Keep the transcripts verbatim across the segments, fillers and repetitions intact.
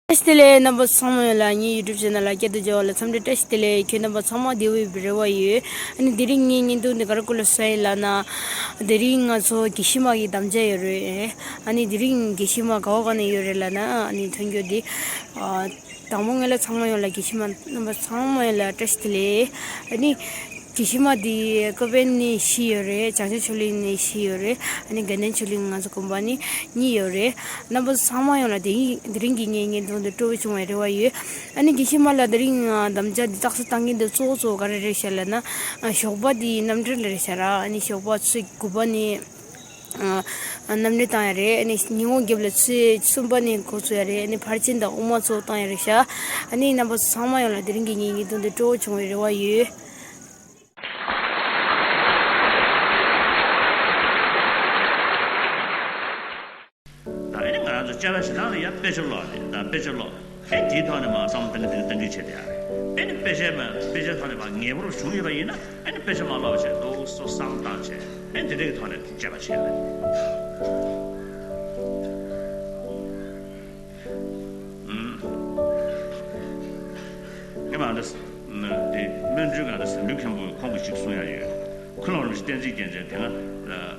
བཀྲ་ཤིས་བདེ་ལེགས། རྣམ་པ་ཚང་མ་ཡོད་ལ་ངའི་YouTube channel ལ་བསྐྱར་དུ་འབྱོར་བ་ལ་འཚམས་འདྲི་བཀྲ་ཤིས་བདེ་ལེགས། ཁྱེད་རྣམ་པ་ཚང་མ་བདེ་པོ་ཡོད་པའི་རེ་བ་ཡོད། ཨ་ནི་དེ་རིང་ངའི་བརྙན་ཐུང་འདི་ག་རེ་སྐོར་ལ་བཟོས་ཡིན་ལབ་ན། དེ་རིང་ང་ཚོ་དགེ་བཤེས་མ་གི་དམ་བཅའ་ཡོད་རེད། ཨ་ནི་དེ་རིང་དགེ་བཤེས་མ་ག་བ་ག་ནས་ཡོད་རེད་ལབ་ན། ཨ་ནི་ཐོན་རྒྱུ་འདི། ཨ། དང་པོ་ངེད་ལ་ཚང་མ་ཡོད་ལ་དགེ་བཤེས་མ་རྣམ་པ་ཚང་མ་ཡོད་ལ་བཀྲ་ཤིས་བདེ་ལེགས། ཨ་ནི། དགེ་བཤེས་མ་དེ་ཀོ་པན་ནས་བཞི་ཡོད་རེད། བྱང་ཆུབ་ཆོས་གླིང་ནས་བཞི་ཡོད་རེད། ཨ་ནི་དགའ་ལྡན་ཆོས་གླིང་ང་ཚོ་དགོན་པ་ནས་གཉིས་ཡོད་རེད། རྣམ་པ་ཚང་མ་ཡོད་ལ་དེ་རིང་དེ་རིང་གི་ངའི་བརྙན་ཐུང་འདི་སྤྲོ་པོ་བྱུང་བའི་རེ་བ་ཡོད། ཨ་ནི་དགེ་བཤེས་མ་ལ་དེ་རིང་དམ་བཅའ་འདི་རྟགས་གསལ་བཏང་གིན་འདི་གཙོ་བོ་གཙོ་བོ་ག་རེ་རེད་ཤག་ལབ་ན། ཞོགས་པ་དེ་རྣམ་འགྲེལ་རེད་ཤག་ར། ཨ་ནི་ཞོགས་པ་ཆུ་ཚོད་དགུ་པ་ནས། རྣམ་འགྲེལ་བཏང་ཡ་རེད། ཨ་ནི་ཉིན་གུང་རྒྱབ་ལ་ཆུ་ཚོད་གསུམ་པ་ནས་འགོ་ཚུགས་ཡ་རེད། ཨ་ནི་ཕར་ཕྱིན་དང་དབུ་མ་ཚོ་བཏང་ཡ་རེད་ཤག་ཨ་ནི་རྣམ་པ་ཚང་མ་ཡོད་ལ་དེ་རིང་གི་ངའི་བརྙན་ཐུང་འདི་སྤྲོ་པོ་བྱུང་བའི་རེ་བ་ཡོད། ད་ཨ་ནི་ང་རང་ཚོ་བཅར་བ་ཞེ་དྲག་ལ་ཡ་དཔེ་ཆ་ཀློག་རེད། ད་དཔེ་ཆ་ཀློག་ཨེ་དེའི་ཐོག་ནས་མ་བསམ་བློ་གཏང་གི་གཏང་གི་བཏང་གི་བྱས་བསྡད་ཡ་རེད། ཨེ་ནི་དཔེ་ཆ་མ་དཔེ་ཆ་ཐོག་ནས་མ་ངེས་པར་བྱུང་ཡོད་པ་ཡིན་ན། ཨེ་ནི་དཔེ་ཆ་མ་ཀློག་བྱས་ཏོག་ཙམ་བསམ་བཏང་བྱས། ཨེ་འདི་འདྲའི་ཐོག་ནས་དཔྱད་པ་བྱས་ལ། ངས་མ་འདི་འདི་སྨོན་འཇུག་ག་འདི་ཟེར་ལུས་མཁན་པོ་ཁོང་གིས་ཅིག་གསུང་ཡ་ཡོད། ཁུ་ལུང་རིན་པོ་ཆེ་བསྟན་འཛིན་རྒྱལ་མཚན་དེ་སྔ།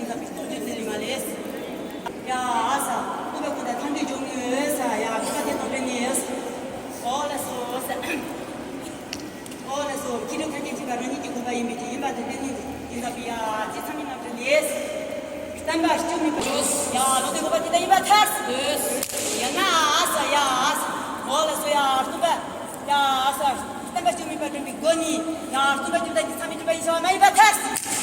ཉིན་ཙམ་པའི་ཐུགས་རྗེ་ལེ་ལེ་མ་ལེས། ཡ་ཨ་ས། སྐུ་པ་སྐུ་ད་ཐང་དུ་འཇོག་ནུས་ས། ཡ་སྐུ་པ་དེ་དང་པེ་ནེ་ཡོད། ཨོ་ལ་སོ་ས། ཨོ་ལ་སོ། ཁྱི་རོ་ཐ་ཀྱི་ཅི་ག་རང་ཉིད་ཀྱི་དགོས་པ་ཡིན་མི་དེ་ཡིན་པ་དེ་དེ་ནི་ཡིན་ས་པི་ཡ་ཅི་ཚ་མི་ནམ་དུ་ལེས། བསྟན་པ་སྐྱོང་མི་པ་ཡོད། ཡ་ལོ་དེ་དགོས་པ་དེ་ད་ཡིན་པ་ཐར། ཡོད། ཡ་ན་ཨ་ས་ཡ་ཨ་ས། ཨོ་ལ་སོ་ཡ་སྐུ་པ། ཡ་ཨ་ས། བསྟན་པ་སྐྱོང་མི་པ་སྒྲོན་པའི་སྒོ་ནས། ཡ་སྟོན་པ་སྐྱོང་ད་ཉི་ཚ་མི་སྒྲོན་པ་ཡིན་ཞེས་པ་མ་ཡིན་པ་ཐལ།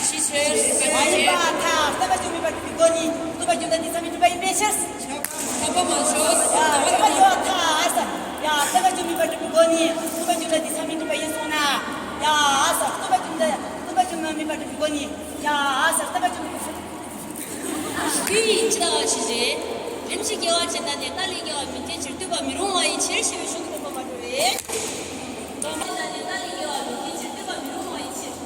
ཤི་ཆེར་མ་ཡིན་པ་ཐལ། བསྟན་པ་སྐྱོང་མི་པ་སྒྲོན་པའི་སྒོ་ནས་སྟོན་པ་སྐྱོང་ད་ཉི་ཚ་མི་སྒྲོན་པ་ཡིན་པའི་ཕྱིར། ཐོབ་པ་མ་ཤོར། ཡ་སྟོན་པ་སྐྱོང་ཐལ། ཡ་བསྟན་པ་སྐྱོང་མི་པ་སྒྲོན་པའི་སྒོ་ནས་སྟོན་པ་སྐྱོང་ད་ཉི་ཚ་མི་སྒྲོན་པ་ཡིན་སོང་ན། ཡ་ཨ་ས། སྟོན་པ་སྐྱོང་ད་སྟོན་པ་སྐྱོང་མི་པ་སྒྲོན་པའི་སྒོ་ནས། ཡ་ཨ་ས། བསྟན་པ་སྐྱོང་མི་པ་སྒྲོན། དེ་ཡིན་ཅི་ལྟ་བ་ཞིག་རེད། རིམ་གྱིས་དགེ་བ་ཅན་དང་ནི། ལྟ་ལས་དགེ་བ་མི་བྱེད་ཕྱིར། ལྟོས་པ་མི་རུང་བ་ཡི་ཕྱིར་ཞེས་པའི་གཞུང་གི་དགོངས་པ་མ་གྲུབ་པས། དགེ་བ་ཅན་དང་ནི་ལྟ་ལས་དགེ་བ་མི་བྱེད་ཕྱིར། ལྟོས་པ་མི་རུང་བ་ཡི་ཕྱིར།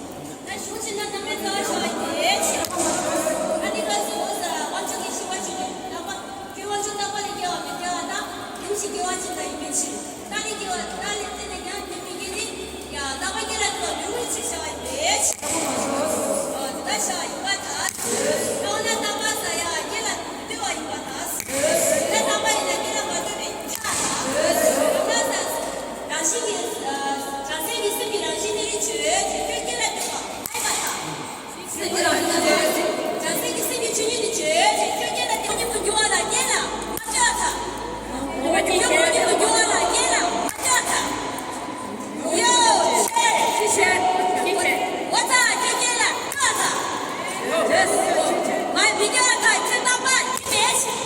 ད་གཞུང་ཕྱི་ནང་གནམ་མེད་ས་མེད་བྱ་བ་ཡིན་ཏེ། ཞེས་པ་མ་གྲུབ། ཨ་ནི་སྐབས་སུ་འོ་ཟེར་དབང་ཕྱུག་གིས་ཞི་བ་ཞུ་ནས་ལྷག་པ། ཁྱོད་དབང་ཕྱུག་རྟག་པ་ལས་སྐྱེ་བ་མི་སྐྱེ་བ་དང་། རིམ་གྱིས་དགེ་བ་ཅན་དང་ཡིན་པའི་ཕྱིར། ལྟ་ལས་སྐྱེ་བ། ལྟ་ལས་བརྟེན་ནས་ཀྱང་དེ་མི་སྐྱེ་སྟེ། ཡང་རྟག་པ་སྐྱེ་ལ་ལྟོས་པ་མི་རུང་བའི་ཕྱིར་བྱ་བ་ཡིན་པས། འོ་དེ་ལྟར་བྱ་བ་ཡིན་པར་ཐལ། འོ་ན་རྟག་པ་ཟེར་ཡང་སྐྱེ་ལ་ལྟོས་པ་ཡིན་པར་ཐལ། ད་རྟག་པ་ཡིན་ན་སྐྱེ་ལ་མ་ལྟོས་པའི་ཕྱིར་ཐལ། འོ་ན་ས། རང་བཞིན་གྱིས། བྱང་སེམས་ཀྱི་སེམས་ཀྱི་རང་བཞིན་ནི་ཆོས་ཅན། ཁྱོད་སྐྱེ་ལ་ལྟོས་པ་མ་ཡིན་པར་ཐལ། སེམས་ཀྱི་རང་བཞིན་ནི། བྱང་སེམས་ཀྱི་སེམས་ཀྱི་ཆོས་ཉིད་ནི་ཆོས་ཅན། ཁྱོད་སྐྱེ་ལ་ལྟོས། ཉིད་དུ་འགྱུར་བ་ལ་སྐྱེ་ལ་མ་ལྟོས་པར་ཐལ། ཁྱོད་ཉིད་དུ་འགྱུར་བ་ལ་སྐྱེ་ལ་མ་ལྟོས་པར་ཐལ། ཡོ། ཤེས། ཤེས་བྱ། ཤེས་བྱ། འོ་ད་ཁྱོད་སྐྱེ་ལ་ལྟོས་པར་ཐལ། མ་མི་སྐྱེ་བར་ཐལ། ཁྱོད་རྟག་པ་ཡིན་པའི་ཕྱིར།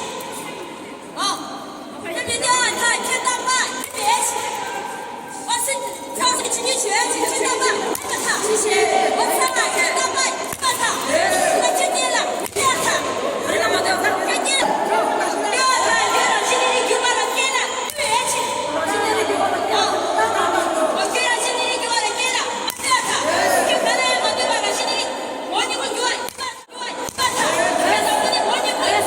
ཨོ། ཁྱོད་མི་སྐྱེ་བར་ཐལ། ཁྱོད་རྟག་པ་ཡིན་པའི་ཕྱིར། འོ་ཟེར། ཚངས་པའི་ཆོས་ཉིད་ཆོས་ཅན། ཁྱོད་རྟག་པ་ཡིན་པར་ཐལ། འོ་ཚངས་པ་ཁྱོད་རྟག་པ་ཡིན་པར་ཐལ། ཁྱོད་སྐྱེ་ལ་ལྟོས་པར་ཐལ། ཁྱོད་སྐྱེ་ལ་ལྟོས་པར་ཐལ། ཁྱོད་རང་བཞིན་ནི་འགྱུར་བ་ལ་སྐྱེ་ལ་ལྟོས་པའི་ཕྱིར། ཨོ། ཁྱོད་རང་བཞིན་ནི་འགྱུར་བ་ལ་སྐྱེ་ལ་མ་ལྟོས་པར་ཐལ། ཁྱོད་ག་ལ་ཡང་མ་ལྟོས་པར་རང་བཞིན་ནི་ངོ་བོ་ཉིད་ཀྱི་འགྱུར་བ་ཡིན་པར།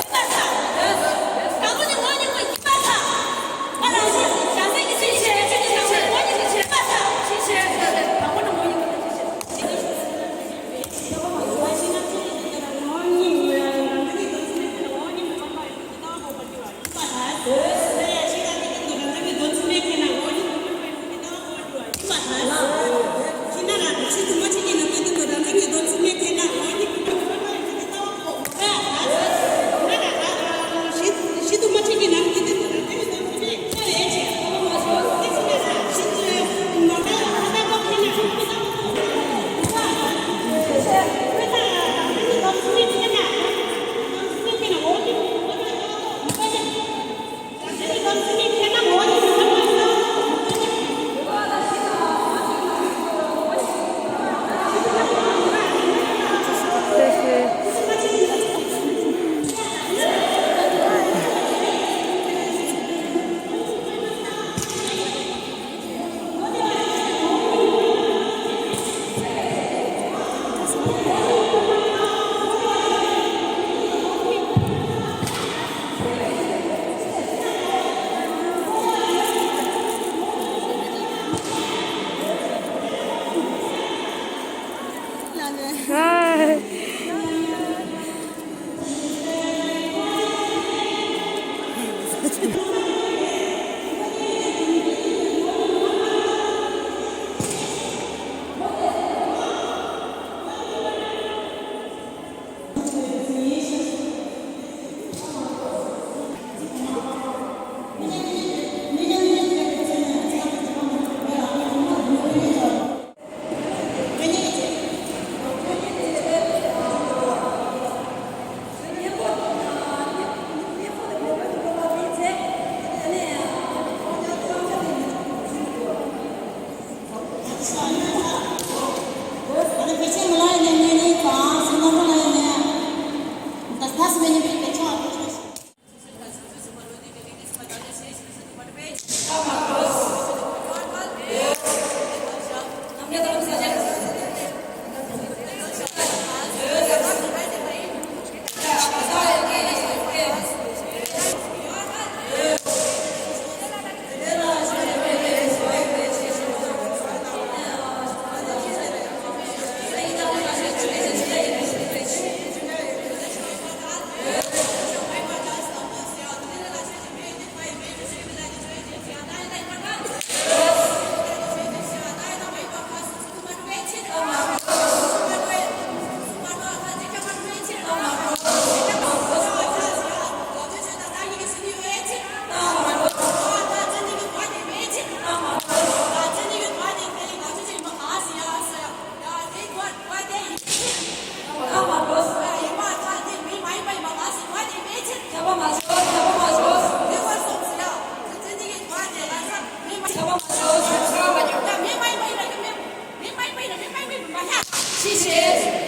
ཅི་བྱེད།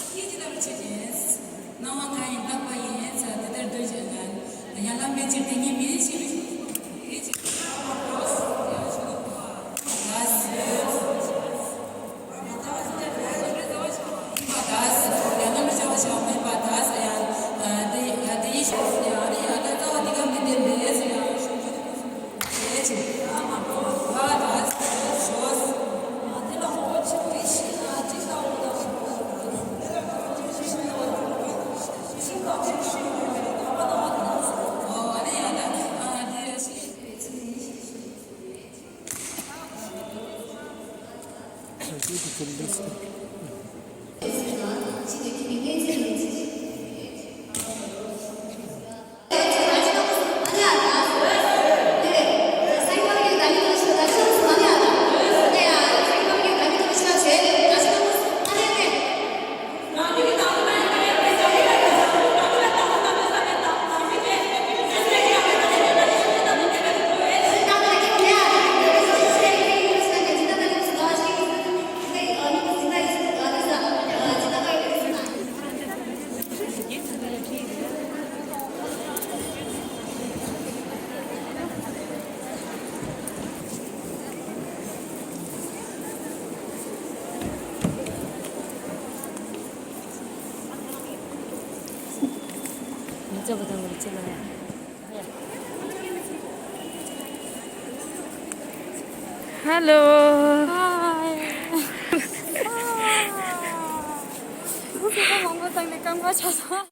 སྐད་ཅིག་ལ་མི་བྱེད་ཅིང་། སྣང་བ་གང་ཡིན་དག་པ་ཡིན། ས་དེ་ལྟར་འདོད་བྱེད་ན། ཡང་ལམ་མེད་ཕྱིར་དེ་ཉིད་མིན། ཞེས་པའི་ཕྱིར། དེ་ཕྱིར་ཡང་ལམ་པ་འགྲོ། ཡང་ཞུ་ལུགས་པ། ད་ཟེར། ཡིན་པ་ད་ཟེར། ཡང་ན་མི་བྱ་བ་བྱ་བ་མིན་པ་ད་ཟེར། ཡང་དེ་ཡང་དེ་ཡིན་ཞེས་ཟེར། ཡང་ནི་ཡང་ད་རྩ་བ་འདི་ག་མི་ལྡན་པས་ཟེར། ཡང་ཞུ་རྒྱུ། མི་ཚོགས་པ་དང་མི་ཚོགས་པ། Hello. Hi. ཁོང་ཚོ་མང་པོ་བཏང་ནས་རྐང་པ་ཆག་སོང་།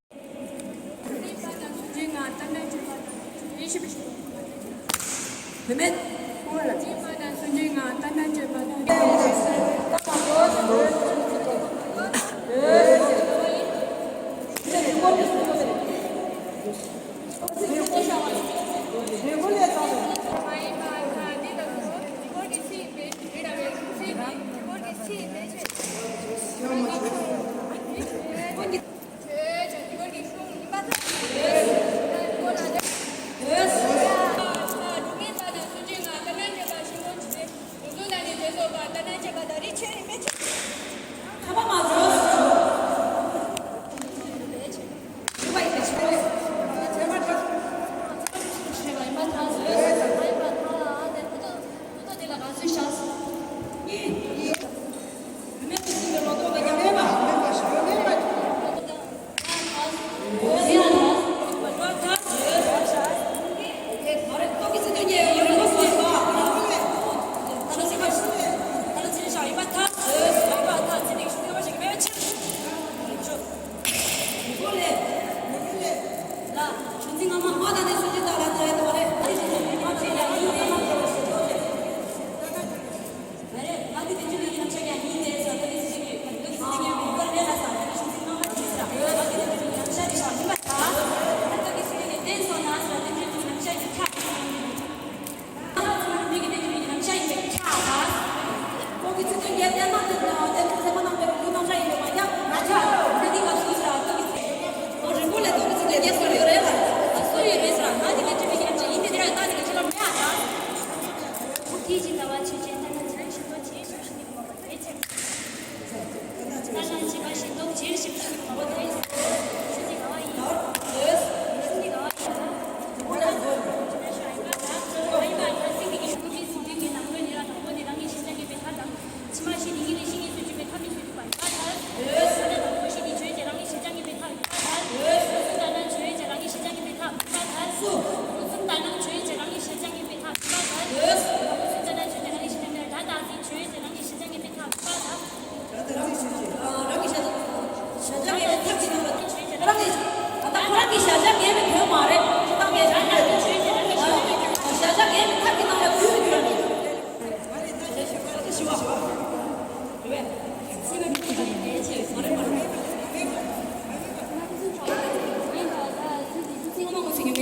བུད་མེད།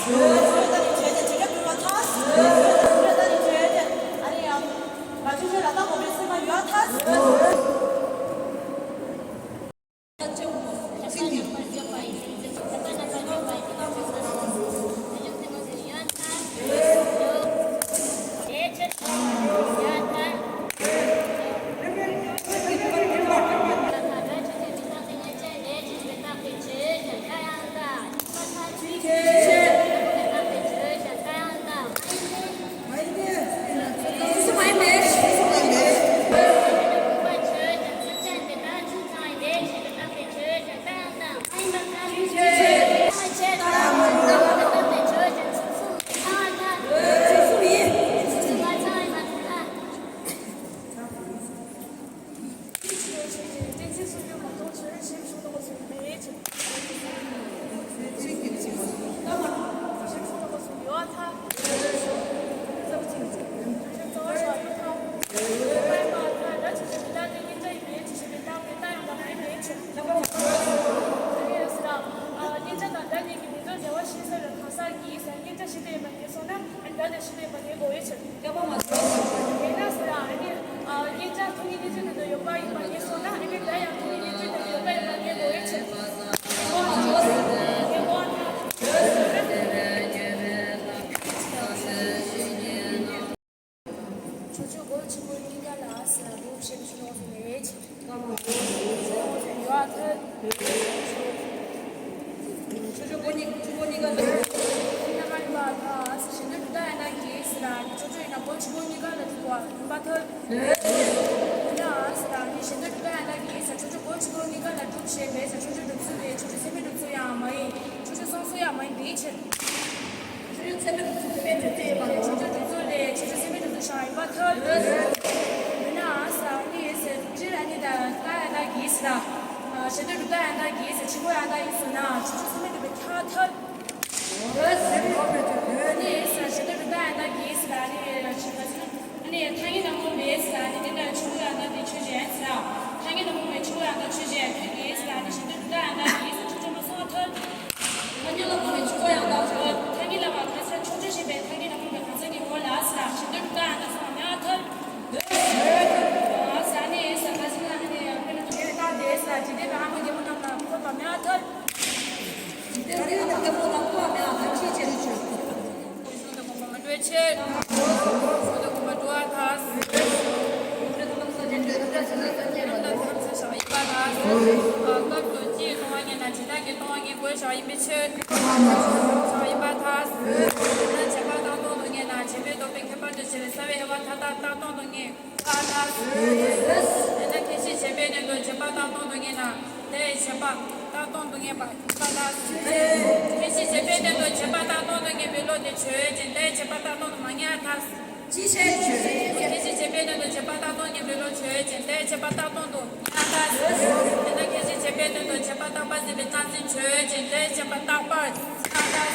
ཐལ། ཡོད་ད་ནི་བྱས་ཏེ་བྱེད་ཀྱི་འདུག་པ་ཐལ། ཡོད་ད་ནི་བྱས་ཏེ་ཨ་ནི་ཡང་། ང་ཆོས་ཆོས་ལ་ད་མོ་པའི་སེམས་པ་ཡོད་ཐལ། ཆོས་ཆོས་སྒོ་ཆེན་པོའི་གཉིས་ཀ་ལ་ཟེར་ལ་འདུག་བཤད་པའི་ཆོས་ཆོས་སོང་ནས་ཆེ། ཡོད་ཨ་ཐལ། ཆོས་ཆོས་སྒོ་གཉིས་ཆོས་སྒོ་གཉིས་ཀ་ལ། ཡིན་ན་མ་ཡིན་པ་ལ་ཟེར་གཞན་དོན་སྒྲུབ་ད་ཡ་ན་གི་ཟེར་ལ་ཆོས་ཆོས་ཡིན་ན་སྒོ་ཆེན་པོ་གཉིས་ཀ་ལ་འདུག་པ་ཡིན་པ་ཐལ། ཡིན་ན་ཟེར་ལ་ནི་གཞན་དོན་སྒྲུབ་ད་ཡ་ན་གི་ཟེར་ཆོས་ཆོས་སྒོ་ཆེན་པོ་གཉིས་ཀ་ལ་སྒྲུབ་བྱེད་མེད་ཟེར་ཆོས་ཆོས་སྒྲུབ་ཚུལ་རེད། ཆོས་ཆོས་སེམས་མེད་སྒྲུབ་ཚུལ་ཡང་མ་ཡིན། ཆོས་ཆོས་སོང་སོང་ཡང་མ་ཡིན་དེའི་ཕྱིར། ཆོས་ཆོས་སེམས་མེད་སྒྲུབ་ཚུལ་དེ་མེད་དུ་བརྩིས་པ་ལས་ཆོས་ཆོས་སྒྲུབ་ཚུལ་རེད། ཆོས་ཆོས་སེམས་མེད་སྒྲུབ་ཚུལ་ཤ་ཡིན་པ་ཐལ། ཡིན་ན་ཟེར་ནི་ཟེར་སྤྱིར་ཨ་ནི་ད་ལྟ་ཡ་ད་གིས་ཟེར། གཞན་དོན་སྒྲུབ་ད་ཡ་ད་གིས་ཟེར་ཆེན་པོ་ཡ་ད་ཡིན་སོང་ན་ཆོས་ཆོས་སེམས་མེད་སྒྲུབ་པའི་ཁྱད་ཐལ། ཨ་ནི་ཟེར་གཞན་དོན་སྒྲུབ་ད་ཡ་ད་གིས་ཟེར་ཨ་ནི་ཆོས་ཆོས་ཨ་ནི་ཐ་སྙད་ལ་མོ་མེད་ཟེར་ཨ་ནི་དེ་འདྲ་ཆེན་པོ་ཡ་ད་དེ་ཆོས་ཅན་ཟེར། ཐ་སྙད་ལ་མོ་མེད་ཆེན་པོ་ཡ་ད་ཆོས་ཅན་ཁྱོད་ཀྱིས་ཟེར་ཨ་ནི་གཞན་དོན་སྒྲུབ་ད་ཡ་ད་གིས་ཟེར་ཆོས་ཆོས་མ་སོང་བ་ཐལ། ཐ་སྙད་ལ་མོ་མེད་ཆེན་པོ་ཡང་དག་བྱ་བ། ཐ་སྙད་ལ་མ་གང་ཟག་ཆོས་ཆོས་ཞེས་པའི་ཐ་སྙད་ལ་མོ་མེད་གང་ཟག་གི་ངོ་ལ་ཟེར་གཞན་དོན་སྒྲུབ་ད་ཡ་ད་སོང་བ་མེད་ཨ་ཐལ། ཟེར་ནས་ཟེར་ག་ཟེར་ན་ནི་དཔེར་ན་དེ་ལྟ་དེ་ཟེར་ཇི་སྡེ་བའི་ཨ་མ་རྒན་མོ་རྣམས་ལ་འཁོར་བ་མེད་ཨ་ཐལ། ཇི་སྡེ་བའི་ཨ་མ་རྒན་མོ་རྣམས་ལ་འཁོར་བ་མེད་ཨ་ཐལ་ཅེས་བྱས་ནས་བརྗོད། གཞུང་དུ་དགོངས་པ་མ་གྲོལ་ཕྱིར། གཞུང་དུ་དགོངས་པ་གྲོལ་བ་དང་། གཞུང་དུ་དགོངས་པ་གྲོལ་བ་དང་། སྐབས་སུ་སྤྱིའི་སྟོང་པ་ཉིད་ན་ཇི་ལྟར་གྱི་སྟོང་པ་ཉིད་དགོས་བྱ་བ་ཡིན་པའི་ཕྱིར། བྱ་བ་ཡིན་པར་ཐལ། ཡང་ན་བྱས་པ་བཏགས་སྟོང་དུ་ངེས་ན་བྱས་པའི་ལྡོག་པའི་ཁྱད་པར་དུ་བྱས་པའི་རྩ་བའི་དབྱེ་བ་མཐའ་དག་བཏགས་སྟོང་དུ་ངེས་པར་ཐལ། ཡང་ན་ཁྱད་གཞི་བྱས་པའི་སྟེང་དུ་བྱས་པ་བཏགས་སྟོང་དུ་ངེས་ན་དེ་ཡི་བྱས་པ་བཏགས་སྟོང་དུ་ངེས་པ་ཡིན་པར་ཐལ། ཁྱད་གཞི་བྱས་པའི་སྟེང་དུ་བྱས་པ་བཏགས་སྟོང་དུ་ངེས་པའི་བློ་དེ་ཆོས་ཅན། དེ་ཡི་བྱས་པ་བཏགས་སྟོང་དུ་མ་ངེས་པར་ཐལ། ཅི་ཕྱིར་ཆོས་ཅན། ཁྱད་གཞི་བྱས་པའི་སྟེང་དུ་བྱས་པ་བཏགས་སྟོང་ངེས་པའི་བློ་ཆོས་ཅན། དེ་ཡི་བྱས་པ་བཏགས་སྟོང་དུ་ངེས་པར་ཐལ། དེས་ན་ཁྱད་གཞི་བྱས་པའི་སྟེང་དུ་བྱས་པ་རྟག་པར་འཛིན་པའི་རྟག་འཛིན་ཆོས་ཅན། དེ་ཡི་བྱས་པ་རྟག་པར་ངེས་པར་ཐལ།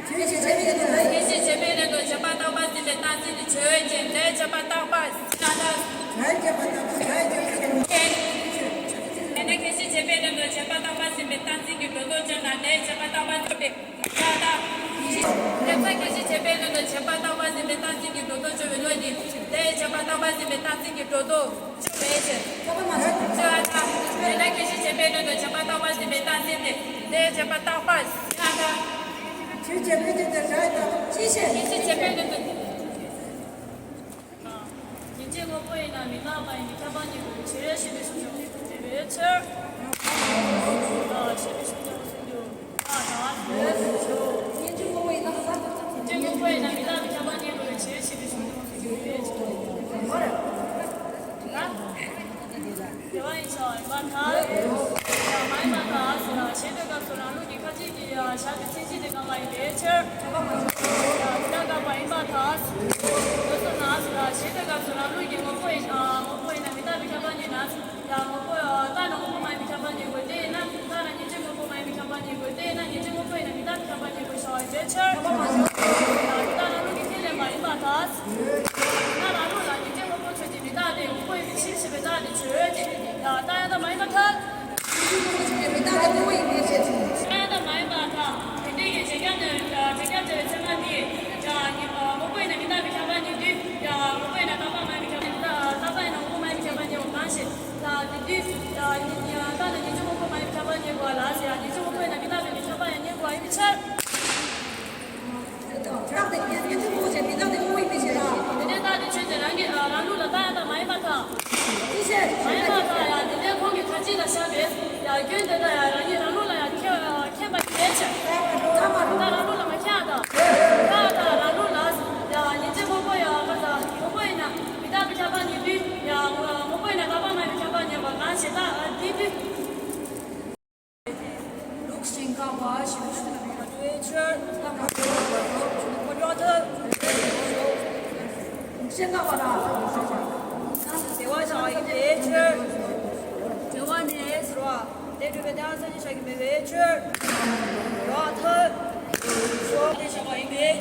ཁྱད་གཞི་བྱས་པའི་སྟེང་དུ། ཁྱད་གཞི་བྱས་པའི་སྟེང་དུ་བྱས་པ་རྟག་པར་འཛིན་པའི་རྟག་འཛིན་ནི་ཆོས་ཅན། དེ་ཡི་བྱས་པ་རྟག་པར་ངེས་པར་ཐལ། དེས་ན་ཁྱད་གཞི་བྱས་པའི་སྟེང་དུ་བྱས་པ་རྟག་པར་འཛིན་པའི་རྟག་འཛིན་གྱི་སྒྲོ་འདོགས་གཅོད་ན་དེ་ཡི་བྱས་པ་རྟག་པར་འཛིན་པའི་ཁྱད་ད། དེ་ཚེ་ཁྱད་གཞི་བྱས་པའི་སྟེང་དུ་བྱས་པ་རྟག་པར་འཛིན་པའི་རྟག་འཛིན་གྱི་སྒྲོ་འདོགས་གཅོད་པའི་བློ་ནི་དེ་ཡི་བྱས་པ་རྟག་པར་འཛིན་པའི་རྟག་འཛིན་གྱི་སྒྲོ་འདོགས་གཅོད་པའི་ཕྱིར། ཁྱད་པར་མ་ཐལ། དེ་ལ་ཁྱད་གཞི་བྱས་པའི་སྟེང་དུ་བྱས་པ་རྟག་པར་འཛིན་པའི་རྟག་འཛིན་དེ་དེ་ཡི་བྱས་པ་རྟག་པར་ཁྱད་ད། ཆོས་བྱེད་པའི་དོན་དུ་རྒྱ་ཡི་དང་ཅི་ཞེས། ཆོས་བྱེད་པའི་དོན་དུ། ཉིན་བྱེད་དངོས་པོ་ཡིན་ན་མི་རྟག་པ་ཡིན་པས་ཁྱབ་པ་ཉིད་དུ་ཆོས་ཞེས་པའི་གཞུང་དེ་བས་ཆོས། ཞེས་པའི་གཞུང་དེ་གསུངས་རྒྱུ། ཉིན་བྱེད་དངོས་པོ་ཡིན་ན་མི་རྟག་པའི་ཁྱབ་པ་ཉིད་དུ་ཆོས་ཞེས་པའི་གཞུང་དེ་བས་ཆོས། དེ་བ་ཡིན་ཞིང་ཡིན་པར་ཐལ། ཡང་མ་ཡིན་པར་ཐལ། ཞེས་པའི་སྐབས་སུ་རང་ལུགས་ཀྱི་ཁ་ཅིག་གིས་ཡང་བཞག་པའི་མཚན་གཞི་དེ་འགལ་བ་ཡིན་པའི་ཕྱིར། ཡང་དེ་ལྟར་འགལ་བ་ཡིན་པར་ཐལ། ལོགས་སུ་ན། ཞེས་པའི་སྐབས་སུ་རང་ལུགས་ཀྱི་དངོས་པོ་ཡིན། དངོས་པོ་ཡིན་ན་མི་རྟག་པའི་ཁྱབ་པ་ཉིད་ན། ཡང་དངོས་པོ་རྟག་ན་དངོས་པོ་མ་ཡིན་པའི་ཁྱབ་པ་ཉིད་དགོས། དེས་ན་རྟག་ན་ཉིན་བྱེད་དངོས་པོ་མ་ཡིན་པའི་ཁྱབ་པ་ཉིད་དགོས། དེས་ན་ཉིན་བྱེད་དངོས་པོ་ཡིན་ན་མི་རྟག་པའི་ཁྱབ་པ་ཉིད་དགོས་ཞེས་པའི་ཕྱིར། ཡང་དེ་ལྟར་རང་ལུགས་ཀྱི་ཁས་ལེན་པ་ཡིན་པར་ཐལ། ན་རང་ལུགས་ལ་ཉིན་བྱེད་དངོས་པོ་ཆོས་ཅན་མི་རྟག་སྟེ་དངོས་པོ་ཡིན་པའི་ཕྱིར་ཞེས་པའི་རྟགས་དེ་ཆོས་ཅན། ཡང་རྟགས་ཡང་དག་མ་ཡིན་པར་ཐལ། ཉིན་བྱེད་དངོས་པོ་ཆོས་ཅན་མི་རྟག་སྟེ་དངོས་པོ་ཡིན་པའི་ཕྱིར་ཞེས། རྟགས་ཡང་དག་མ་ཡིན་པར་ཐལ། དེ་འདྲའི་གི་བྱེད་རྐྱང་དེ། བྱེད་རྐྱང་དེ་བའི་ཚད་མ་དེ། དངོས་པོ་ཡིན་ན་མི་རྟག་པའི་ཁྱབ་པ་ཉིད་དུ། ཡང་དངོས་པོ་ཡིན་ན་རྟག་པ་མ་ཡིན་པའི་ཁྱབ་པ་ཉིད་དུ། རྟག་པ་ཡིན་ན་དངོས་པོ་མ་ཡིན་པའི་ཁྱབ་པ་ཉིད་པ་གང་ཞིག་ལ་དེ་དུས། རྟགས་ནི་ཉིན་བྱེད་དངོས་པོ་མ་ཡིན་པའི་ཁྱབ་པ་ཉིད་དགོས་པ་ལ་ཟེར། ཡང་ཉིན་བྱེད་དངོས་པོ་ཡིན་ན་མི་རྟག་པའི་ཁྱབ་པ་ཡང་ཉིད་དགོས་པ་ཡིན་པའི་ཕྱིར། རྟགས་དེ་ཉིན་བྱེད་དངོས་པོ་ཆོས་ཅན་མི་རྟག་སྟེ་དངོས་པོ་ཡིན་པའི་ཕྱིར། དེ་ནས་རྟགས་དེ་ཆོས་ཅན་རང་གི་རང་ལུགས་ལ་རྟགས་ཡང་དག་མ་ཡིན་པར་ཐལ། ཅི་ཕྱིར། མ་ཡིན་པར་ཐལ། ཡང་དེ་ནས་ཁོང་གི་ཁ་ཅིག་ལ་བཞག་པའི་ཡང་སྐྱོན་དེ་དག་ཡང་རང་ཉིད་རང་ལུགས་ལ་ཡང་ཁེ་ཁེ་མ་ཡིན་པའི་ཕྱིར། རྟགས་རང་ལུགས་ལ་མ་ཁེ་ཡང་དག་རྟགས་དག་རང་ལུགས་ལ། ཡང་ཉིན་བྱེད་དངོས་པོ་ཡང་ཁ་ས་དངོས་པོ་ཡིན་ན་མི་རྟག་པའི་ཁྱབ་པ་ཉིད་དུ། ཡང་དངོས་པོ་ཡིན་ན་རྟག་པ་མ་ཡིན་པའི་ཁྱབ་པ་ཉིད་པ་གང་ཞིག་ལ་དེ་དུས། ལུགས་གཞན་དགག་པ་ཞེས་པའི་གཞུང་དེ་བས་ཆོས། ལུགས་གཞན་དགག་པ་ལ་ནང་དུ་འབྲེལ་བ་བཞག་ཡིན་པའི་ཕྱིར། འབྲེལ་བ་ནི་ཟེར་བ་དེ་སྒྲུབ་པའི་དོན་ལ་མཚན་ཉིད་བཞག་གི་མེད་པའི་ཕྱིར། འབྲེལ་བ་ཐལ། ཕྱོགས་དེ་བཞག་པ་ཡིན་པའི་ཕྱིར།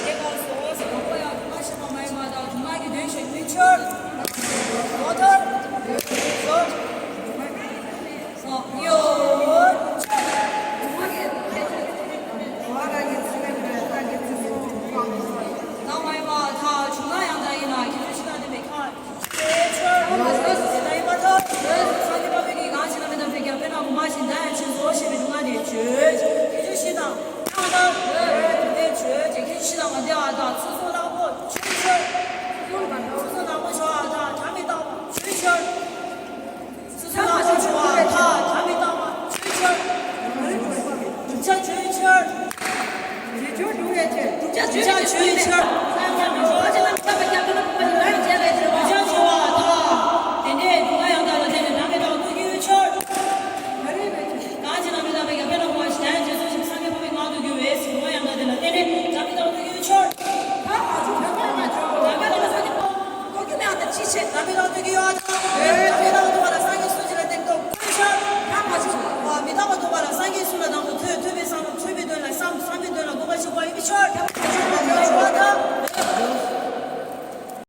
དེ་སྐབས་སུ་ཟེར་བ་ཡང་དུ་མ་ཤེས་པ་མ་ཡིན་པ་དང་དུ་མ་གི་དོན་བཞག་མིན་ཕྱིར། འབྲེལ་བ་ཐལ། ཆོས་ཕྱིར། བསྒྲུབ་བྱ་ཆོས་ཕྱིར། བསྒྲུབ་བྱ་ཆོས་ཕྱིར། བསྒྲུབ་བྱ་ཆོས་ཕྱིར། བསྒྲུབ་བྱ་ཆོས་ཕྱིར། བསྒྲུབ་བྱ་ཆོས་ཕྱིར།